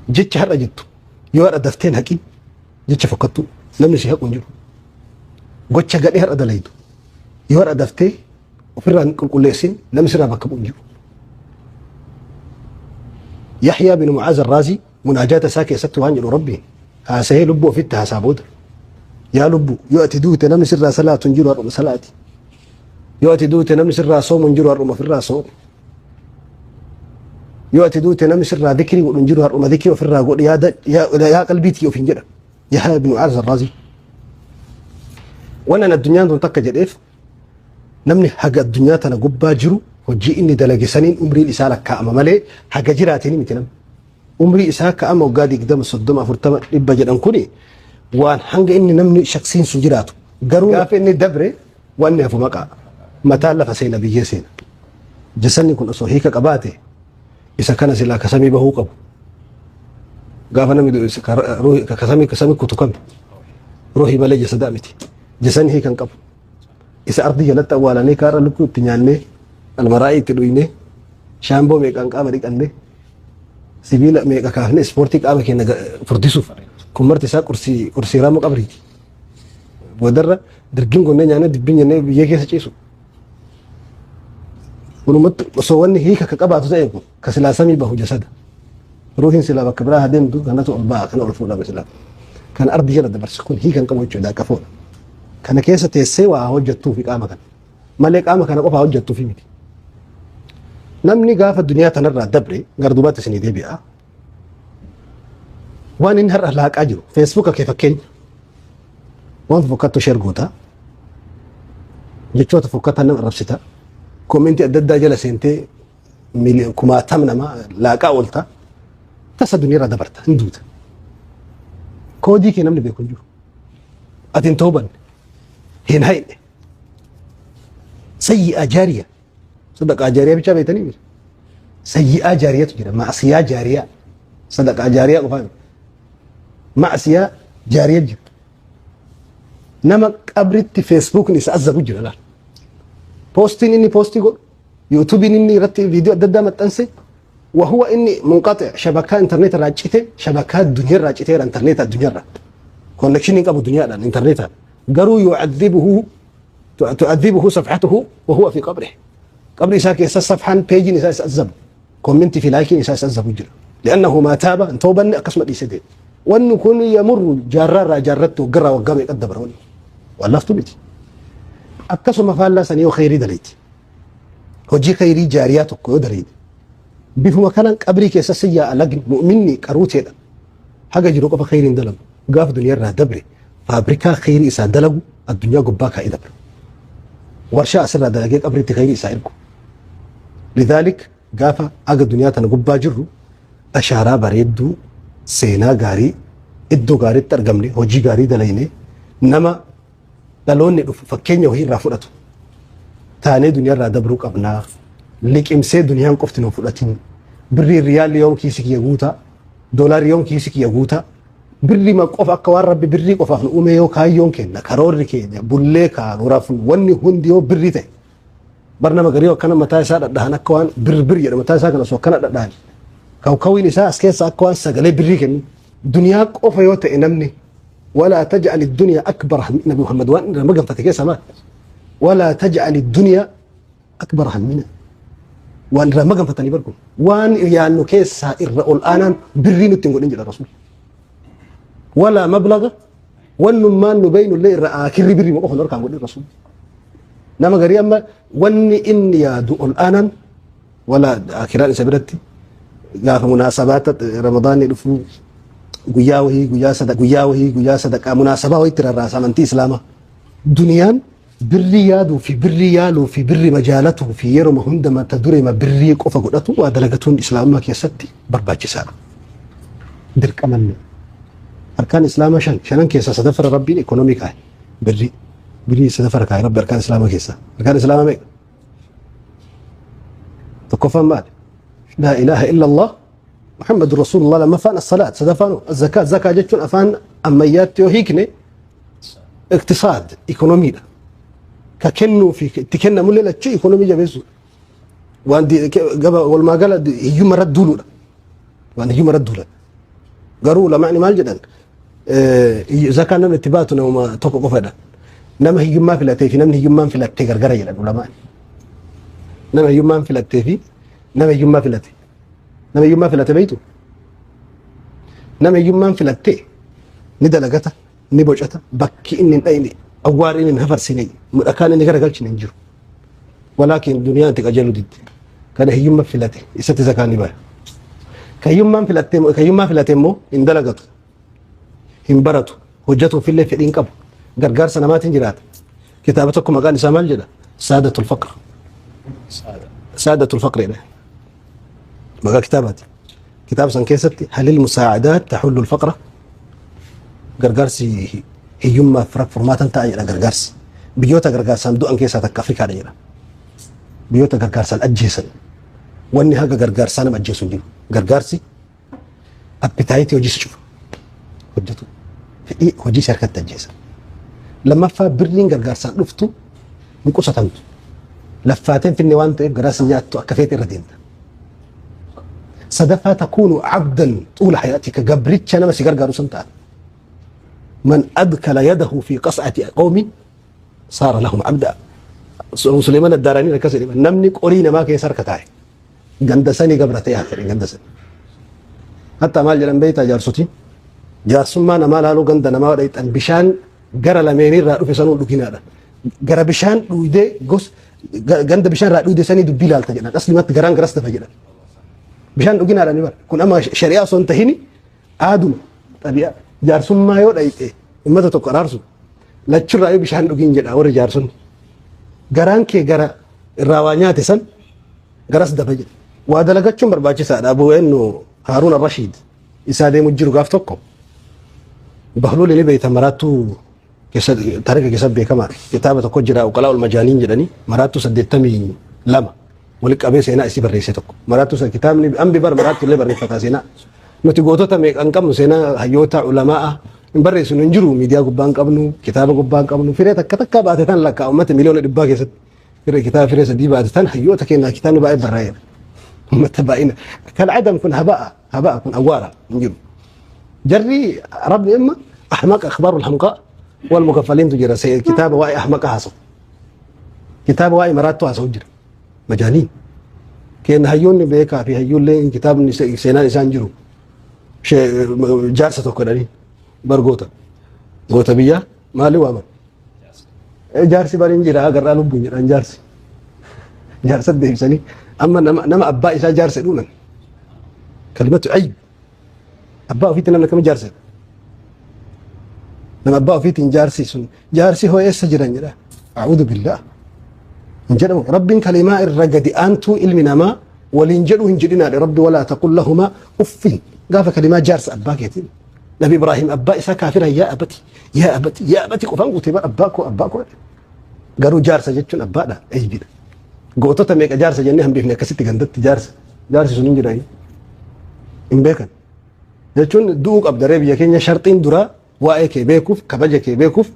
Jecha har'a jettu yoo har'a daftee hin haqin, jecha fokkattuu namni si haqu hin jiru. Gocha gadhee har'a dalaydu yoo har'a daftee ofirraa hin qulqulleessin, namni sirraa bakka bu'u hin jiru. Yaxyaa bin Mucaaz Arraazii munaajaata isaa keessatti waan jedhu Rabbiin haasahee lubbuu ofitti haasaa booda, yaa lubbu, yoo ati duute namni sirraa salaatu hin jiru, har'uma salaati. Yoo ati duute namni sirraa soomu hin jiru, har'uma ofirraa soomi. Yoo ati duute namni sirraa dhikrii godhu hin jiru, har'uma dhikrii ofirraa godhi, yaa qalbii tiyya ofiin jedha. Yahyaa ibn Mu'aaz Arraazii. Wannan addunyaan tun takka jedheef, namni haga addunyaa tana gubbaa jiru hojii inni dalage saniin umriin isaa lakkaa'ama malee haga jiraatiin miti namni. Umrii isaa ka'ama waggaa 20, 30, 40, 100 jedhan kuni waan hanga inni namni shaksiin sun jiraatu. Garuu gaafa inni dabre wanni hafu maqaa. Mataan lafa seena, biyyee seena. Jasanni kun osoo hiika qabaate isa kana silaa kasamii bahuu qabu. Gaafa namni du'e kasamii kutu kami. Ruuhii malee jasadaa miti. Jasanni hiika hin qabu. Isa ardii jalatti awwaalanii kaarra lukkuu itti nyaannee, almaraa'ii itti dhuynee, shaamboo meeqaan qaama dhiqannee, sibiila meeqa kaafnee ispoortii qaama keenya furdisuuf, kun marti isaa qursii qursii raamuu qabriiti. Boodarra dirgin gonnee nyaannee dibbiin jennee biyyee keessa ciisu. Kunumatti osoo wanni hiika ka qabaatu ta'e kun ka silaa samii bahu jasada. Ruuhiin silaa bakka biraa haa deemtu, kanatu ol ba'a, kana ol fuudhama silaa. Kan ardi jala dabarse kun hiika hin qabu jechuudha, qafoodha. Kana keessa teessee waa hojjettuu fi qaama kana. Malee qaama kana qofaa hojjettuu fi miti. Namni gaafa duniyaa tanarraa dabre gara duubaatti isinii deebi'a. Waan inni har'a laaqaa jiru Feesbuuka kee fakkeenya, waan fokkattu share goota, jechoota fokkataa nama arrabsita, koomentii adda addaa jala seentee kumaatam nama laaqaa oolta, tasa duniyaa irraa dabarta, hin duuta. Koodii kee namni beeku hin jiru. Ati hin toobanne, hin hayne. Sayyi'aa jaariya, sadaqaa jaariyaa bichaa beektanii miti. Sayyi'aa jaariyatu jira, ma'asiyaa jaariyaa, sadaqaa jaariyaa qofaa miti. Ma'asiyaa jaariya jira. Nama qabritti Feesbuukni isa azabu jira laal. Poostiin inni poostii godhu, yuutuubiin inni irratti viidiyoo adda addaa maxxanse, wahuwa inni munqaxi shabakaa intarneet irraa cite, shabakaa addunyaa irraa citeera, intarneet addunyaa irraa. Konnekshinii qabu duniyaadhaan intarneetaan. Garuu yu'adhibuhu tu'adhibuhu safhatuhu wahuwa fi qabrihi. Qabri isaa keessa safhaan peejiin isaa isa azabu. Kommentii fi laayikiin isaa isa azabu jira. Li'annahu maa taaba, hin toobanne, akkasuma dhiisee deema. Wanni kun yamurru jaarraa irraa jaarratti, waggarraa waggaa meeqa dabra wanni. Waan laftu miti. Akkasuma faallaa sanii yoo khayrii dalayti. Hojii khayrii jaariyaa tokko yoo dalayte. Bifuma kanaan qabrii keessa si yaa'a lagni. Mu'minni qaruuteedha. Haga jiru qofa khayriin dalagu. Gaaf duniyaa irraa dabre faabrikaa khayrii isaa dalagu addunyaa gubbaa kaa'ee dabra. Warshaa asirraa dalagee qabriitti khayrii isaa ergu. Lidhaalik gaafa haga duniyaa tana gubbaa jirru ashaaraa bareedduu, seenaa gaarii, iddoo gaariitti argamne, hojii gaarii dalayne, nama dhaloonni dhufu fakkeenya wahii irraa fudhatu taanee duniyaa irraa dabruu qabnaa. Liqimsee duniyaan qofti nu fudhatin. Birrii riyaalli yoom kiisi kiyya guutaa, doolaarri yoom kiisi kiyya guutaa, birrii ma qofa akka waan Rabbi birrii qofaaf nu uume yoo kaayyoon keenya, karoorri keenya, bullee kaanu rafnu wanni hundi yoo birrii ta'e, bar nama garii akkana mataa isaa dhadhahan, akka waan bir bir jedhu mataa isaa kana osoo akkana dhadhahan, kawkawiin isaa as keessa akka waan sagalee birrii kennu, duniyaa qofa yoo ta'e namni, walaa taj'al ad-dunya akbar hammi, Nabi Muhammad waan irra maganfate keessa maal? Walaa taj'al ad-dunya akbar hammina. Waan irraa maganfatanii bar kun waan yaannu keessaa irra ol aanaan birrii nutti hin godhin jedha Rasuul. Walaa mablaga wannummaan nu beeynu illee irra aakirri birrii qofa nu harkaan godhin Rasuul. Nama garii amma wanni inni yaadu ol aanaan walaa akiraan isa biratti gaafa munaasabaata Ramadaanni dhufuu guyyaa wahii, guyyaa sada, guyyaa wahii, guyyaa sadaqaa, munaasabaa wayitti rarraasa amantii islaamaa. Duniyaan birrii yaaduu fi birrii yaaluu fi birrii majaalatuu fi yeroma hunda mata dureema birrii qofa godhatu waa dalagatuun islaamummaa keessatti barbaachisaadha. Dirqamanne. Arkaan islaamaa shan, shanan keessaa sadaffara Rabbiin ikoonomii kaa'e. Birrii. Birrii sadaffara kaa'e Rabbi arkaan islaamaa keessaa. Arkaan islaamaa meeqa? Tokkoffaan maali? Laa ilaaha illallah Muhammadu Rasulullah, lammaffaan as-salaat, sadaffaan zakaa. Zakaa jechuun afaan ammayyaatti yoo hiikne iqtisaad, ikonomiidha. Ka kennuu fi itti kennamullee lachuu ikonomii jabeessuudha. Waan gaba walumaa gala hiyyummaa irratti duuluudha. Waan hiyyummaa irratti duulan. Garuu ulamaani maal jedhan? Zakaan namni itti baatu namuma tokko qofadha. Nama hiyyummaa filatee fi namni hiyyummaan filattee gargara jedhan ulamaan. Nama hiyyummaan filattee fi nama hiyyummaa filate. Nama hiyyummaa filate beektu? Nama hiyyummaan filattee ni dalagata, ni bocata, bakki inni hin dhayne, awwaarri inni hin hafarsine, dhakaan inni garagalchine hin jiru. Walaakin duniyaan itti qajeeluu didde. Kana hiyyummaa filate isatti zakaan ni baya. Ka hiyyummaan filatte ka hiyyummaa filate immoo hin dalagatu. Hin baratu. Hojjetuuf illee fedhii hin qabu. Gargaarsa namaatiin jiraata. Kitaaba tokko maqaan isaa maal jedha? Saadatul Faqr. Saadatul Faqr jedha. Maqaa kitaabaati. Kitaaba san keessatti halil musaa'adaat tahullul faqra gargaarsi hiyyummaaf furmaatan ta'a jedha gargaarsi. Biyyoota gargaarsaan du'an keessaa takka Afrikaadha jedha. Biyyoota gargaarsaan ajjeesan. Wanni haga gargaarsaa nama ajjeesu hin jiru. Gargaarsi appitaayitii hojii si cufa. Hojjetu. Fedhii hojii si harkatti ajjeesa. Lammaffaa birriin gargaarsaan dhuftu hin qusatamtu. Laffaateen finne waan ta'eef garaa si nyaattu akka feete irra deemta. Sadaffaa takuunu abdan xuula hayaatika gabricha nama si gargaaru san ta'a. Man adkala yadahu fi qas'ati qawmin saara lahum abda. Suleeman Addaaraanii akkas jedhe namni qorii namaa keessa harka kaa'e ganda sanii gabra ta'e hafe ganda sanii. Hatta maal jedhan beektaa jaarsotiin jaarsummaa namaa laaluu ganda namaa dhayxan bishaan gara lameenii irraa dhufe sanuu dhuginaadha. Gara bishaan dhuydee gos ganda bishaan irraa dhuyde sanii dubbii laalta jedhan aslimatti garaan garas dafa jedhan. Bishaan dhuginaadha ni bara. Kun amma shari'aa osoo hin tahini aaduma xabi'a jaarsummaa yoo dhayxe ummata tokko araarsu lachurraa yoo bishaan dhugiin jedha warri jaarsonni. Garaan kee gara irraa waa nyaate san garas dafa jedha. Waa dalagachuun barbaachisaadha. Abuu eenyu Haaruun Arrashiid isaa deemu jiru gaaf tokko Bahluuli ni beekta maraattuu keessa taarika keessa beekamaadha. Kitaaba tokko jira Uqalaa ol majaaniin jedhanii maraattuu 82 wali qabee seenaa isii barreesse tokko. Maraattuu san kitaabni ambi bar maraattuu illee barreeffataa seenaa. Nuti gootota meeqa hin qabnu seenaa hayyoota ulamaa'a hin barreessinu hin jiru miidiyaa gubbaa hin qabnu kitaaba gubbaa hin qabnu firee takka takka baate tan lakkaa uummata miliyoona 100 keessatti firee kitaaba firee sadii baate tan hayyoota keenyaa kitaabni baay'ee barraa'eera. Uummata baay'ina kan adam kun haba'a haba'a kun awwaara hin jiru. Jarri arabni imma ahmaqa akhbaarul hamqaa wal mukaffaliintu jira kitaaba waa'ee ahmaqa haasa'u. Kitaaba waa'ee maraattuu haasa'u jira. Majaaniin. Kenna hayyoonni beekaa fi hayyuullee kitaabni seenaan isaan jiru. Jaarsa tokko jedhanii bar goota. Goota biyyaa maali waaman? Jaarsi bariin jira agarraa lubbuun jedhan jaarsi. Jaarsa deebisanii amma nama abbaa isaa jaarsa jedhuunan. Kalimatu ayib. Abbaa ofiitti namni akkamitti jaarsa jedha? Nama abbaa ofiitiin jaarsi sun jaarsi hoo eessa jiran jedha. A'uudhu billaah. Hin jedhamu. Rabbiin kalimaa irra gadi aantuu ilmi namaa waliin jedhu hin jedhinaadha. Rabbi walaa taqul lahumaa uffin. Gaafa kalimaa jaarsa abbaa keetiin. Nabi Ibraahim abbaa isaa kaafira yaa abati yaa abati yaa abati qofaan guutee bar abbaa koo abbaa koo. Garuu jaarsa jechuun abbaadha eeybidha. Gootota meeqa jaarsa jennee hambifne akkasitti gandatti jaarsa. Jaarsi sun hin jirani. Hin beekan. Jechuun du'uu qabda ree biyya keenya sharxiin duraa waa'ee kee beekuuf kabaja kee beekuuf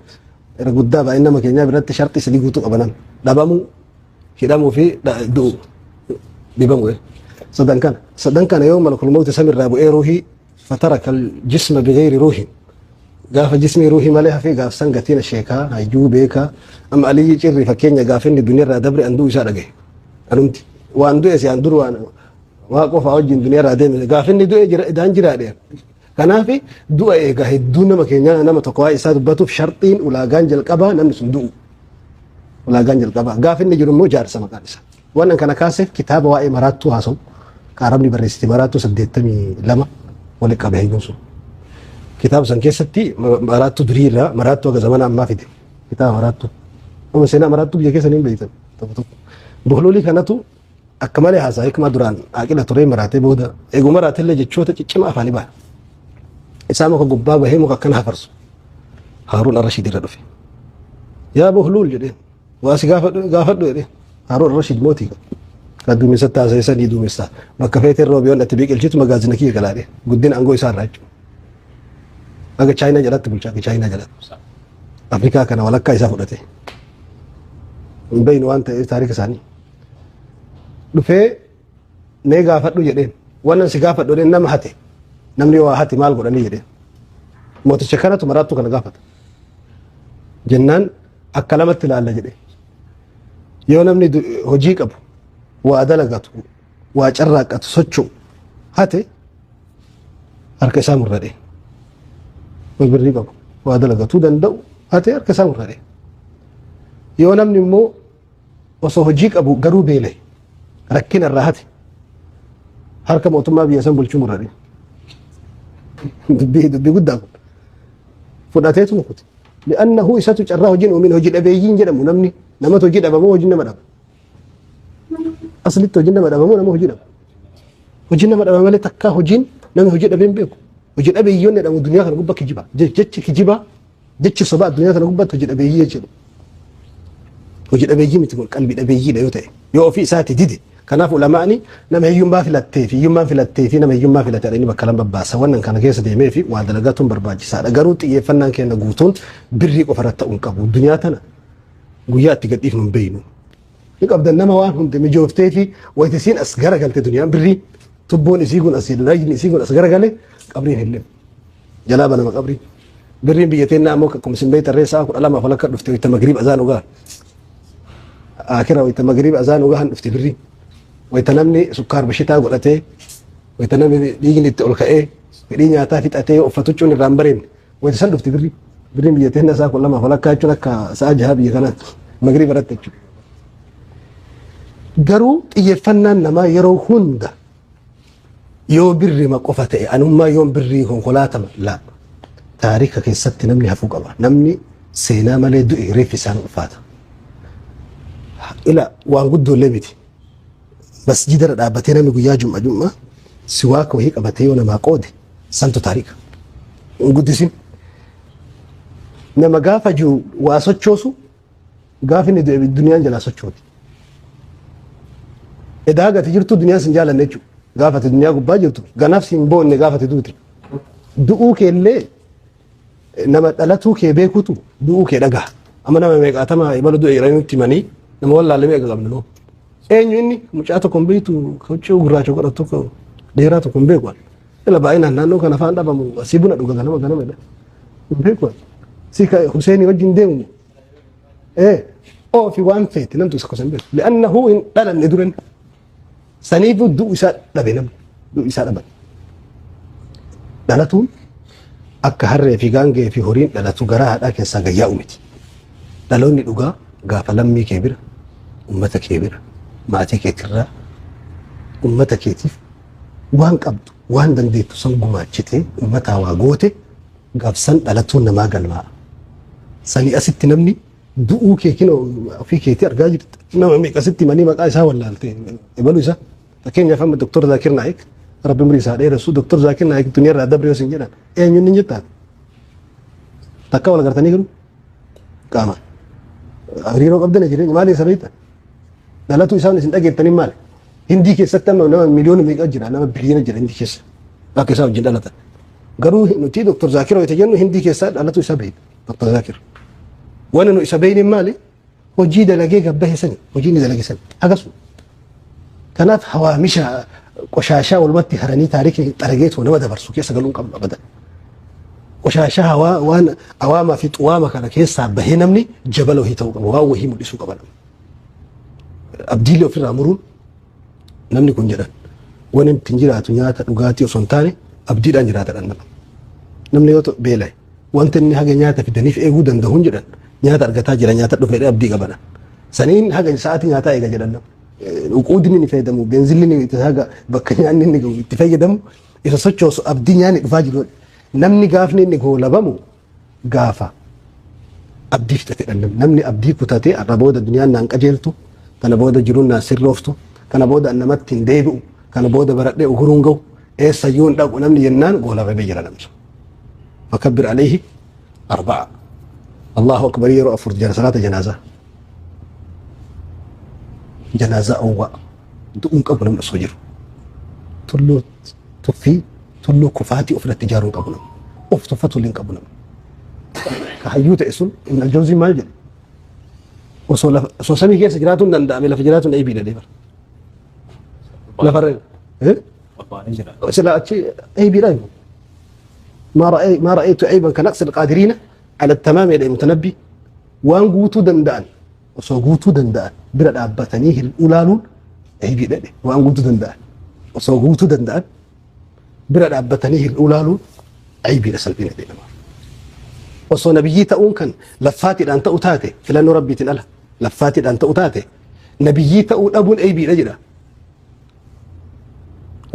irra guddaa baay'ina nama keenyaa biratti sharxii sadii guutuu qaba namni. Dhabamuu, hidhamuu fi du'uu. Dhibamuu. Sadan kana. Sadan kana yoo malakul mawti samirraa bu'ee ruuhii fataraka jisma bigayri ruuhin. Gaafa jismii ruuhii malee hafee gaaf san gatiin sheekaa hayyuu beekaa amma aliyyi cirri fakkeenya gaafa inni duniyaarraa dabre an du'u isaa dhagaye. Anumti waan du'e si an dur waan waa qofaa wajjin duniyaarraa deeme gaafa inni du'e jira idaan jiraadhe. Kanaaf du'a eegaa hedduu nama keenyaa nama tokko waa'ee isaa dubbatuuf sharxiin ulaagaan jalqabaa namni sun du'u. Ulaagaan jalqabaa gaafa inni jiru immoo jaarsa maqaan isaa. Waan kana kaaseef kitaaba waa'ee maraattuu haasa'u kan arabni barreessite maraattuu 82 walitti qabe hayyuun sun. Kitaaba san keessatti maraattuu durii irraa maraattuu haga zamana ammaa fide. Kitaaba maraattuu. Amma seenaa maraattuu biyya keessa ni beektan tokko tokko. Bohloolii kanatu akka malee haasaa hikmaa duraan aqila turee maraatee booda eeguu maraatellee jechoota ciccimaa afaanii baha. Isaa muka gubbaa bahee muka akkana hafarsu. Haaruun Arrashiid irra dhufe. Yaa Bohluul jedheen. Waa si gaafadhu gaafadhu jedheen. Haaruun Arrashiid mootii kan duumessatti haasa'e sanii duumessaa. Bakka feetee roobiyoon ati biqilchitu magaazina kiyya galaadhe. Guddina aangoo isaa irraa jechuudha. Aga Chaayinaa jalatti bulcha aga Chaayinaa jalatti. Afrikaa kana walakkaa isaa fudhate. Hin beeynu waan ta'eef taarika isaanii. Dhufee mee gaafadhu jedheen. Wannan si gaafadhu jedheen nama hate. Namni waa hate maal godhanii jedhee. Mooticha kanatu maraattuu kana gaafata. Jennaan akka lamatti ilaalla jedhe. Yoo namni hojii qabu, waa dalagatu, waa carraaqqatu, socho'u hate harka isaa murradhe. Yoo birrii qabu, waa dalagatuu danda'u hate harka isaa murradhe. Yoo namni immoo osoo hojii qabu garuu beela'e rakkina irraa hate harka mootummaa biyya san bulchuu murradhe. Dubbii dubbii guddaa kun fudhateetu rukute. Li'annahu isatu carraa hojiin uumin hojii dhabeeyyiin jedhamu namni namatu hojii dhabamoo hojiin nama dhaba. Aslitti hojiin nama dhabamoo nama hojii dhaba. Hojiin nama dhaba malee takkaa hojiin namni hojii dhabee hin beeku. Hojii dhabeeyyoonni jedhamu duniyaa kana gubbaa kijiba. Jechi kijibaa jechi sobaa addunyaa kana gubbaatti hojii dhabeeyyii jechuudha. Hojii dhabeeyyii miti kun qalbii dhabeeyyiidha yoo ta'e yoo ofii isaati dide. Kanaaf ulamaani nama hiyyummaa filattee fi hiyyummaan filattee fi nama hiyyummaa filate inni bakka lama babbaasa. Wannan kana keessa deemee fi waa dalagatuun barbaachisaadha. Garuu xiyyeeffannaan keenya guutuun birrii qofa irratti ta'uu hin qabu. Duniyaa tana guyyaa itti gadhiifnu hin beeknu. Ni qabdan nama waan hundi mijooftee fi wayita isiin as garagalte duniyaan birrii tubboon isii kun asii rajni isii kun as garagale qabriin hin limu. Jalaa banama qabriin. Birriin biyya teennaa ammoo akkuma isin beektan ree sa'a 12 walakka dhufte wayita magriib azaan ugaa. Akira wayita magriib azaan ugaa han dhufte birriin. Wayita namni sukkaar bashitaa godhatee wayita namni dhiigni itti ol ka'ee fedhii nyaataa fixatee uffatu cuun irraa hin bareedne wayita san dhufte birriin. Birriin biyya teennaa sa'a 12 walakkaa jechuun akka sa'a 6 biyya kanaatti magriib irratti jechuudha. Garuu xiyyeeffannaan namaa yeroo hunda Yoo birrima qofa ta'e anummaa yoon birrii konkolaatama la taarika keessatti namni hafuu qaba. Namni seenaa malee du'e reeffi isaan ulfaata. Ila waan guddoollee miti. Masjiidarra dhaabbatee namni guyyaa jum'a jum'a siwaaka wahii qabatee yoo namaa qoode santu taarika. Hin guddisin. Nama gaafa jiru waa sochoosu Gaafa inni du'e duniyaan jalaa sochooti. Edaa gati jirtu duniyaan sin jaalanne jechuudha. Gaafa ati duniyaa gubbaa jirtu ganaaf sin boonne gaafa ati duute. Du'uu kee illee nama dhalatuu kee beekutu du'uu kee dhagaha. Amma nama meeqaatama ibalu du'e jedhanii nutti himanii nama wallaalle meeqa qabna noo. Eenyu inni mucaa tokko hin beektu huccuu gurraacha godhatu tokko dheeraa tokko hin beeku. Ila baay'inaan naannoo kana afaan dhabamu asii buna dhuga ganama ganama jedha. Hin beeku. Si ka Huseenii wajjin deemu ee oofi waan feete namtu isa kusan beeku. Li'annahu hin dhalanne duran. Saniifuu du'u isaa dhabe namni. Du'u isaa dhaban. Dhalatuun akka harree fi gaangee fi horiin dhalatu garaa haadhaa keessaa gayyaa'u miti. Dhaloonni dhugaa gaafa lammii kee bira, ummata kee bira, maatii keetirraa, ummata keetiif waan qabdu, waan dandeettu san gumaachitee ummataa waa goote gaafsan dhalatuun namaa galmaa'a. Sanii asitti namni du'uu kee kinoo ofii keetii argaa jirta. Nama meeqa sitti himanii maqaa isaa wallaalte ebalu isaa. Fakkeenyaaf amma Dr. Zaakir Naayik rabbi umrii isaa dheeressu Dr. Zaakir Naayik duniyaa irraa dabre yoo sin jedhan eenyuun hin jettaan. Takka wal agartanii garuu qaama. Hariiroo qabdan jireenya maali isa beektan? Dhalatuu isaan isin dhageettanii maali? Hindii keessatti amma nama miliyoona meeqa jira nama biliyoona jira hindii keessa akka isaa wajjin dhalatan. Garuu nuti Dr. Zaakir wayita jennu hindii keessaa dhalatu isaa beekna Dr. Zaakir. Wanni nu isa beekne maali? Hojii dalagee gabbahe sani hojii inni dalage sani akkasuma. Kanaaf hawaamisha qoshaashaa walumatti haranii taarikni xarageetoo nama dabarsu keessa galuu hin qabnu abadan. Qoshaashaa hawaa waan awaamaa fi xuwaama kana keessaa bahee namni jabala wahii ta'uu qaba waan wahii mul'isuu qaba namni. Abdiilee ofirraa muruun namni kun jedhan waan ittiin jiraatu nyaata dhugaatii osoo hin taane abdiidhaan jiraata dha nama. Namni yoo beela'e wanta inni haga nyaata fidaniif eeguu danda'uun jedhan nyaata argataa jira nyaata dhufeedha abdii qabana. Saniin haga sa'aatii nyaataa eega jedhan nama. Uquudni inni fayyadamu beenzilli inni itti haga bakka nyaanni inni gahu itti fayyadamu isa sochoosu abdii nyaanni dhufaa jiru. Namni gaafni inni goolabamu gaafa abdii fixate dha. Namni abdii kutate har'a booda duniyaan naan qajeeltu, kana booda jiruun naan sirrooftu, kana booda an namatti hin deebi'u, kana booda baradhee uhuruun gahu, eessayyuu hin dhaqu namni jennaan goolabamee jira namni sun. Fakabbir alayhi arba'a. Allahu akbar yeroo afur jala salaata janaazaa. Janaazaa owwaa. Du'uun qabu namni osoo jiru. Tulluu tuffii tulluu kufaatii ofirratti ijaaruu hin qabu namni. Of tuffatu illee hin qabu namni. Ka hayyuu ta'e sun Ibn al-Jawzii maal jedhe? Osoo lafa osoo samii keessa jiraatuun danda'ame lafa jiraatuun eebii dha bara. Lafarra eh? Qophaa'anii jira. Sila achi eebiidha. Maa ra'aytu ayban ka naqsi alqaadiriina ala tamaam jedhe Mutanabbi. Waan guutuu danda'an osoo guutuu danda'an bira dhaabbatanii hir'uu laaluun aybii jedhe. Waan guutuu danda'an osoo guutuu danda'an bira dhaabbatanii hir'uu laaluun aybiidha, salphina jedhe namaaf. Osoo nabiyyii ta'uun kan laffaatiidhaan ta'u taate, filannoo Rabbiitiin ala laffaatiidhaan ta'u taate, nabiyyii ta'uu dhabuun aybiidha jedha.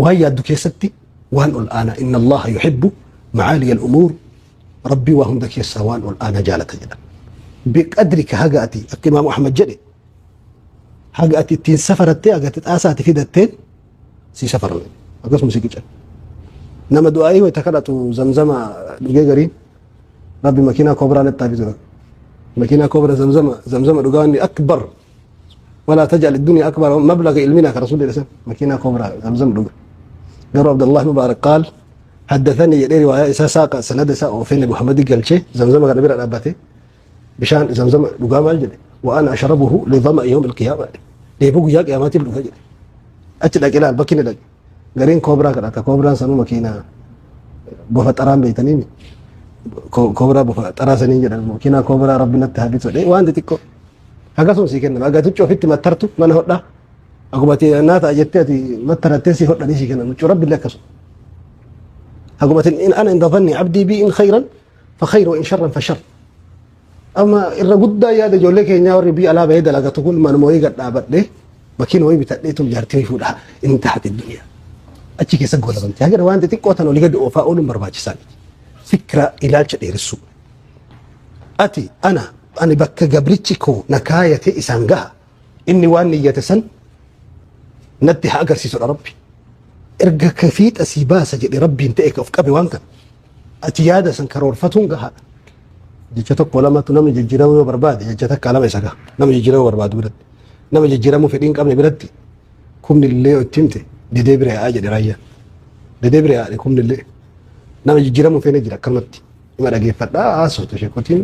Waan yaaddu keessatti waan ol aanaa, inna Allaha yuhibbu macaaliya al-umuur, Rabbii waa hunda keessaa waan ol aanaa jaalata jedha. Biqadrika, haga ati, akka Imaamu Ahmad jedhe, haga ati ittiin safarattee, haga ati xaasaati fidatteen si safaran, akkasuma si qican. Nama du'aa'ii wayita kadhatu zamzama dhugee gariin Rabbi makiinaa kobraa natti haa bitu. Makiinaa kobra zamzama zamzama dhugaa inni akbar ولا تجعل الدنيا أكبر مبلغ علمنا كرسول الله. مكينة كبرى زمزم dhuga. قالوا عبد الله مبارك قال حدثني jedhee riwaayaa isaa saaqa, sanada isaa oofee Muhammad galchee zamzama kana bira dhaabbate bishaan zamzama dhugaa maal jedhe? وأنا أشربه لظمأ يوم القيامة, dheebuu guyyaa qiyaamaatiif dhuga jedhe. Achi dhaqe, ilaal, bakki inni dhaqe gariin koobraa kadhata. Koobraan sanuu makiinaa bofa xaraan beeytanii, koobraa bofa xaraa saniin jedhan. Makiinaa koobraa Rabbi natti haa bitu jedhee waan xixiqqoo akkasuma sii kennama. Agatichi ofitti mattartu mana hodhaa akkuma ati naa ta'a jettee ati mattarattee sii hodhanii sii kennan. Huccuu Rabbi illee akkasuma. Akkuma ati in أنا عند ظن عبدي بي إن خيرا فخير وإن شرا فشر. Amma irra guddaa yaada ijoollee keenyaa warri biyya alaa bahee dalagatu kun manuma wayii gad dhaabadhee, makiina wayii bitadhee tun jaartii wayii fuudhaa, انتهت الدنيا. Achi keessa goolabamte. Haga waan xixiqqoo tan olii gadi oofaa ooluun barbaachisaa miti. Fikira ilaalcha dheeressuu. Ati ana ani bakka gabrichi koo na kaayate isaan gaha. Inni waan niyyate san natti haa agarsiisudha Rabbi. Erga ka fiixa sii baasa jedhe Rabbiin ta'e ka of qabe waan kana. Ati yaada san karoorfatuun gahaadha. Jecha tokko lamatu namni jijjiiramuu yoo barbaade jecha takka lama isa gaha. Nama jijjiiramuu barbaadu biratti. Nama jijjiiramuu fedhii hin qabne biratti kumni illee yoo itti himte didee bira yaa'aa jedhe raayyaan. Didee bira yaa'e kumni illee. Nama jijjiiramuu fedhe jira akkanumatti. Ima dhageeffadhaa haasoftu sheekotiin.